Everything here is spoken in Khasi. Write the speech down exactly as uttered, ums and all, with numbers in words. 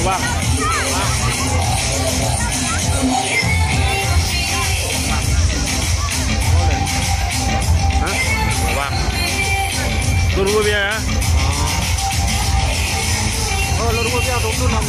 Wang. Hah? Wang. Lur wua bia ya? Oh, lur wua bia tu tu nam.